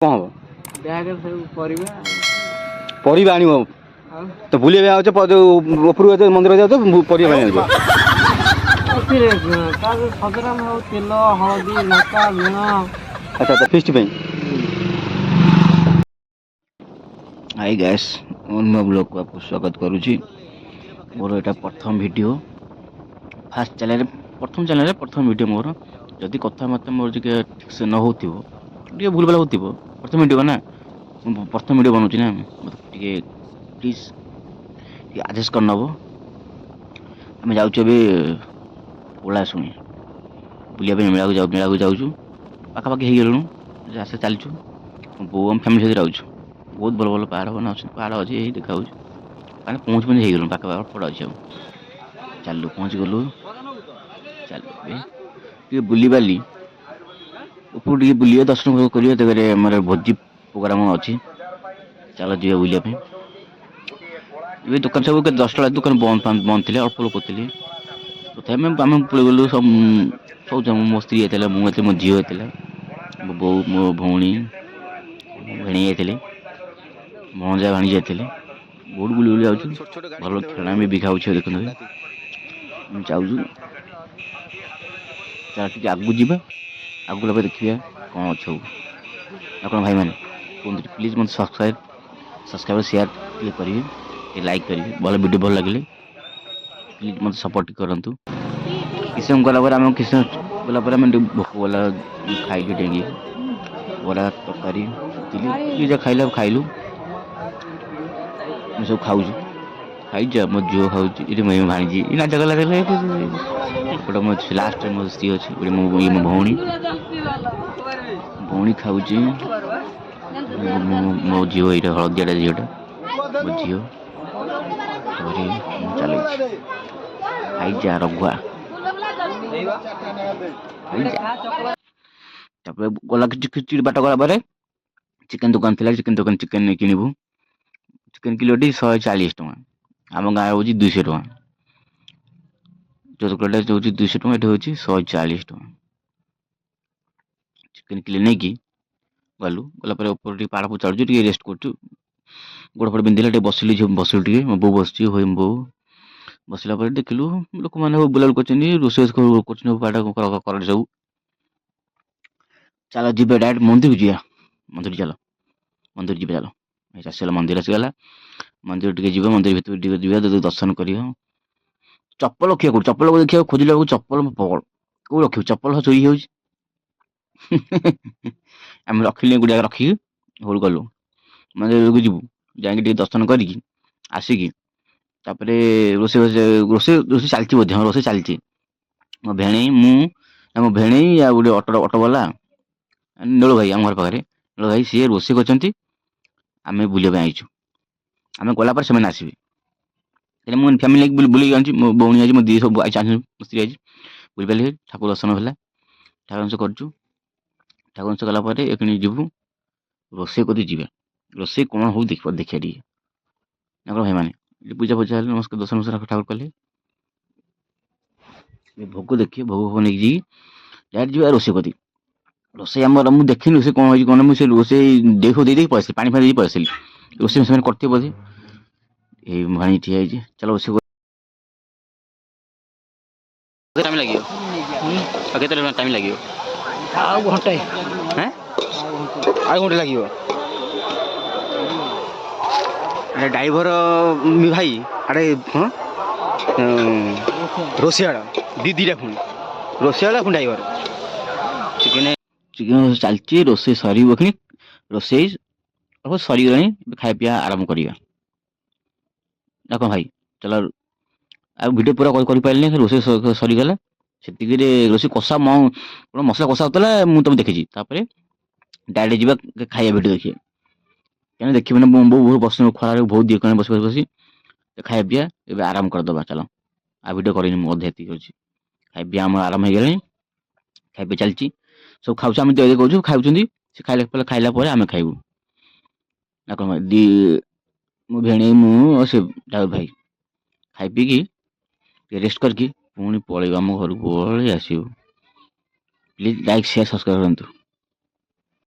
କ'ଣ ହବ? ବ୍ୟାଗରେ ସବୁ ପରିବା। ପରିବା ଆଣିବ? ଆଉ ତ ବୁଲିବା ପାଇଁ ଆଉଛ, ଯୋଉ ଉପରକୁ ଯାଉଛ, ମନ୍ଦିର ଯାଉଛ, ପରିବା ପାଇଁ ଆଣୁଛ? ଏଥିରେ ତାର ସଜରା ହଉ, ତେଲ, ହଳଦୀ, ଲଙ୍କା, ଲୁଣ। ଆଚ୍ଛା, ଫିଷ୍ଟ ପାଇଁ। ହାଇ ଗାଇସ୍, ନୂଆ ବ୍ଲଗ୍କୁ ଆପଣଙ୍କୁ ସ୍ୱାଗତ କରୁଛି। ମୋର ଏଇଟା ପ୍ରଥମ ଭିଡ଼ିଓ, ଫାର୍ଷ୍ଟ ଚ୍ୟାନେଲ୍, ପ୍ରଥମ ଚ୍ୟାନେଲ୍ରେ ପ୍ରଥମ ଭିଡ଼ିଓ ମୋର। ଯଦି କଥାବାର୍ତ୍ତା ମୋର ଟିକେ ଠିକ୍ସେ ନ ହେଉଥିବ, ଟିକେ ଭୁଲଭାଲ ହେଉଥିବ, ପ୍ରଥମ ଭିଡ଼ିଓ ନା, ମୁଁ ପ୍ରଥମ ଭିଡ଼ିଓ ବନାଉଛି ନା, ମୋତେ ଟିକେ ପ୍ଲିଜ୍ ଟିକେ ଆଡ଼ଜଷ୍ଟ କରିନେବ। ଆମେ ଯାଉଛୁ ଏବେ ଓଳାଶୁଣି ବୁଲିବା ପାଇଁ। ମେଳାକୁ ଯାଉଛୁ, ପାଖାପାଖି ହେଇଗଲୁଣୁ, ରାସ୍ତା ଚାଲିଛୁ। ବୋଉ, ଆମ ଫ୍ୟାମିଲି ସହିତ ଯାଉଛୁ। ବହୁତ ଭଲ ଭଲ ପାହାଡ଼ ମାନେ ଅଛନ୍ତି, ପାହାଡ଼ ଅଛି, ଏଇ ଦେଖାଯାଉଛି। ମାନେ ପହଞ୍ଚି ପହଞ୍ଚି ହେଇଗଲୁଣୁ, ପାଖାପାଖି ଅଳ୍ପ ଅଛି ଆଉ। ଚାଲୁ, ପହଞ୍ଚିଗଲୁ। ଚାଲୁ, ଏବେ ଟିକେ ବୁଲିବାଲି ଉପରୁ ଟିକେ ବୁଲିବା, ଦର୍ଶନ କରିବା। ତାପରେ ଆମର ଭୋଜି ପ୍ରୋଗ୍ରାମ ଅଛି, ଚାଲ ଯିବା ବୁଲିବା ପାଇଁ। ଏବେ ଦୋକାନ ସବୁ କେତେ 10ଟା ବେଳେ ଦୋକାନ ବନ୍ଦ ବନ୍ଦ ଥିଲେ, ଅଳ୍ପ ଲୋକ ଥିଲେ। ତଥାପି ଆମେ ପଳେଇଗଲୁ ସବୁ ସବୁ। ମୋ ସ୍ତ୍ରୀ ଯାଇଥିଲା, ମୁଁ ଯାଇଥିଲି, ମୋ ଝିଅ ଯାଇଥିଲା, ମୋ ବୋଉ, ମୋ ଭଉଣୀ, ମୋ ଭେଣେଇ ଯାଇଥିଲେ, ଭଣଜା ଭାଣିଜୀ ଯାଇଥିଲେ। ବହୁତ ବୁଲି ବୁଲି ଯାଉଛୁ। ଭଲ ଖେଳଣା ବି ବିକା ହେଉଛି, ଦେଖନ୍ତୁ। ଆମେ ଯାଉଛୁ, ଚାଲ ଟିକେ ଆଗକୁ ଯିବା। ଆଗକୁ ଗଲା ପରେ ଦେଖିବା କ'ଣ ଅଛି ସବୁ। ଆପଣ ଭାଇମାନେ କୁହନ୍ତୁ, ପ୍ଲିଜ୍ ମୋତେ ସବସ୍କ୍ରାଇବ୍, ସେୟାର ଟିକେ କରିବେ, ଟିକେ ଲାଇକ୍ କରିବେ। ଭଲ ଭିଡ଼ିଓ ଭଲ ଲାଗିଲେ ପ୍ଲିଜ୍ ମୋତେ ସପୋର୍ଟ କରନ୍ତୁ। କିଛି ସମୟ ଗଲା ପରେ, ଆମେ କିଛି ସମୟ ଗଲା ପରେ ଆମେ ଟିକେ ଭୋକ ଗଲା, ଖାଇଲୁ ଟିକେ ବରା ତରକାରୀ, ଇଟିଲି, ଯିଏ ଯାହା ଖାଇଲା ଖାଇଲୁ। ଆମେ ସବୁ ଖାଉଛୁ, ଖାଇଛୁ। ମୋ ଝିଅ ଖାଉଛି ଏଠି, ମୋ ଭାଣିଜୀ ନାଚ କଲା। ଏପଟେ ମୋ ଲାଷ୍ଟରେ ମୋ ସ୍ତ୍ରୀ ଅଛି, ଗୋଟେ ମୋ ଇଏ ମୋ ଭଉଣୀ, ଭଉଣୀ ଖାଉଛି। ମୋ ଝିଅ ଏଇଟା, ହଳଦିଆଟା ଝିଅଟା ମୋ ଝିଅ। ତାପରେ ମୁଁ ଚାଲିଛି। ଖାଇଯା ରଘୁଆ, ଖାଇଯା। ତାପରେ ଗଲା କିଛି କିଛି ବାଟ ଗଲା ପରେ ଚିକେନ ଦୋକାନ ଥିଲା। ଚିକେନ ଦୋକାନ, ଚିକେନ କିଣିବୁ। ଚିକେନ କିଲୋଟି 140 ଟଙ୍କା, ଆମ ଗାଁରେ ହେଉଛି 200 ଟଙ୍କା। 14 କିଲୋଟା ହେଉଛି 200 ଟଙ୍କା, ଏଠି ହେଉଛି 140 ଟଙ୍କା। ଚିକେନ କିଲୋ ନେଇକି ଗଲୁ। ଗଲା ପରେ ଉପରେ ଟିକେ ପାହାଡ଼ ଚଢ଼ୁଛୁ, ଟିକେ ରେଷ୍ଟ କରୁଛୁ। ଗୋଡ଼ ଫୋଡ଼ ବିନ୍ଧିଲା, ଟିକେ ବସିଲି, ବସିଲୁ ଟିକେ। ମୋ ବୋଉ ବସିଛି ହୋଇ, ମୋ ବୋଉ ବସିଲା ପରେ ଦେଖିଲୁ ଲୋକମାନେ ସବୁ ବୁଲାବୁଲି କରୁଛନ୍ତି, ରୋଷେଇ କରୁଛନ୍ତି ପାହାଡ଼ କରରେ ସବୁ। ଚାଲ ଯିବେ, ଡାଇରେକ୍ଟ ମନ୍ଦିରକୁ ଯିବା। ମନ୍ଦିର ଚାଲ, ମନ୍ଦିର ଯିବେ ଚାଲ। ଆସିଗଲା, ମନ୍ଦିର ଆସିଗଲା। ମନ୍ଦିର ଟିକେ ଯିବା, ମନ୍ଦିର ଭିତରକୁ ଟିକେ ଯିବା, ଦର୍ଶନ କରିବା। ଚପଲ ରଖିବା କୋଉଠି? ଚପଲ ଦେଖିବାକୁ ଖୋଜିଲା ବେଳକୁ ଚପଲ କୋଉ ରଖିବୁ? ଚପଲ ଚୋରି ହେଇଯାଉଛି। ଆମେ ରଖିଲୁ, ଗୁଡ଼ିଆ ରଖିକି ଘରକୁ ଗଲୁ। ମନ୍ଦିରକୁ ଯିବୁ, ଯାଇକି ଟିକେ ଦର୍ଶନ କରିକି ଆସିକି ତାପରେ ରୋଷେଇ ଚାଲିଛି ବୋଧେ। ହଁ, ରୋଷେଇ ଚାଲିଛି। ମୋ ଭେଣେଇ, ମୁଁ, ମୋ ଭେଣେଇ ଆଉ ଗୋଟେ ଅଟୋ ବାଲା ନୀଳ ଭାଇ, ଆମ ଘର ପାଖରେ ନୀଳ ଭାଇ, ସିଏ ରୋଷେଇ କରିଛନ୍ତି। ଆମେ ବୁଲିବା ପାଇଁ ଆଇଛୁ। ଆମେ ଗଲା ପରେ ସେମାନେ ଆସିବେ। ହେଲେ ମୁଁ ଫ୍ୟାମିଲି ନେଇକି ବୁଲିକି ଆଣିଛି। ମୋ ଭଉଣୀ ଆଇଛି, ମୋ ଦି ସବୁ ଆଇଛି, ମୋ ସ୍ତ୍ରୀ ଆଇଛି। ବୁଲିବାଲି ଠାକୁର ଦର୍ଶନ ହେଲା, ଠାକୁର ଦର୍ଶନ କରୁଛୁ। ଠାକୁର ଦର୍ଶନ କଲା ପରେ ଏଖିଣି ଯିବୁ ରୋଷେଇ କରି ଯିବା। ରୋଷେଇ କ'ଣ ହଉ ଦେଖିବା, ଦେଖିବା ଟିକେ ନା କ'ଣ ଭାଇମାନେ? ଏଠି ପୂଜା ଫୂଜା ହେଲେ, ନମସ୍କାର, ଦର୍ଶନ ଫର୍ଶନ ଠାକୁର କଲେ, ଭୋଗ ଦେଖିବେ। ଭୋଗ ଫୋଗ ନେଇକି ଯିବି, ଡାଇରେକ୍ଟ ଯିବା ରୋଷେଇ କରି। ରୋଷେଇ ଆମର ମୁଁ ଦେଖିନି ରୋଷେଇ କ'ଣ ହେଇଛି କ'ଣ। ମୁଁ ସେ ରୋଷେଇ ଦେଇ ଦେଇ ଦେଇକି ପଳେଇ ଆସିଲି, ପାଣି ଫାଣି ଦେଇକି ପଳେଇ ଆସିଲି। ରୋଷେଇ ସେମାନେ କରିଥିବେ ବୋଧେ। ଏଇ ଭାଣି ଠିଆ ହେଇଛି। ଚାଲ, ରୋଷେଇ ଟାଇମ୍ ଲାଗିବ। ଆଉ କେତେ ଟାଇମ୍ ଲାଗିବ? ଆଉ ଘଣ୍ଟାଏ। ହେଁ, ଆଉ ଘଣ୍ଟେ ଲାଗିବ। ଆରେ ଡ୍ରାଇଭର ଭାଇ, ଆରେ ହଁ, ରୋଷେଇଆଳ ଦି ଦିଟା, ପୁଣି ରୋଷେଇଆଳ ପୁଣି ଡ୍ରାଇଭର। ଚିକେନ ଚିକେନ ଚାଲିଛି, ରୋଷେଇ ସରିବ ଖିଣି। ରୋଷେଇ ଅଳ୍ପ ସରିଗଲାଣି, ଏବେ ଖାଇବା ପିଇବା ଆରମ୍ଭ କରିବା ନା କ'ଣ ଭାଇ? ଚାଲ, ଆଉ ଭିଡ଼ିଓ ପୁରା କରିପାରିଲିନି। ରୋଷେଇ ସରିଗଲା ସେତିକିରେ। ରୋଷେଇ କଷା ମସଲା କଷା ହେଉଥିଲା, ମୁଁ ତମେ ଦେଖିଛି। ତାପରେ ଡାଇରେକ୍ଟ ଯିବା ଖାଇବା ଭିଡ଼ିଓ ଦେଖିବା। କାହିଁକି ଦେଖିବେ ନା, ମୁଁ ବହୁତ ବସି ଖରାରେ ବହୁତ ଦିଏ ବସି ବସି ବସି। ଖାଇବା ପିଇବା ଏବେ ଆରାମ କରିଦେବା ଚାଲ। ଆଉ ଭିଡ଼ିଓ କରିନି ମୁଁ, ଅଧେ ଏତିକି ଅଛି। ଖାଇବା ପିଇବା ଆମର ଆରାମ ହେଇଗଲାଣି, ଖାଇବା ପିଇବା ଚାଲିଛି, ସବୁ ଖାଉଛୁ ଆମେ, ତିଆରି କରୁଛୁ, ଖାଉଛନ୍ତି। ସେ ଖାଇଲା ପରେ ଆମେ ଖାଇବୁ ନା କ'ଣ? ଦି ମୋ ଭେଣେଇ, ମୁଁ ଆଉ ସେ ଡ୍ରାଇଭର ଭାଇ ଖାଇ ପିଇକି ଟିକେ ରେଷ୍ଟ କରିକି ପୁଣି ପଳେଇବୁ, ଆମ ଘରକୁ ପଳେଇ ଆସିବୁ। ପ୍ଲିଜ୍ ଲାଇକ୍, ସେୟାର, ସବସ୍କ୍ରାଇବ୍ କରନ୍ତୁ।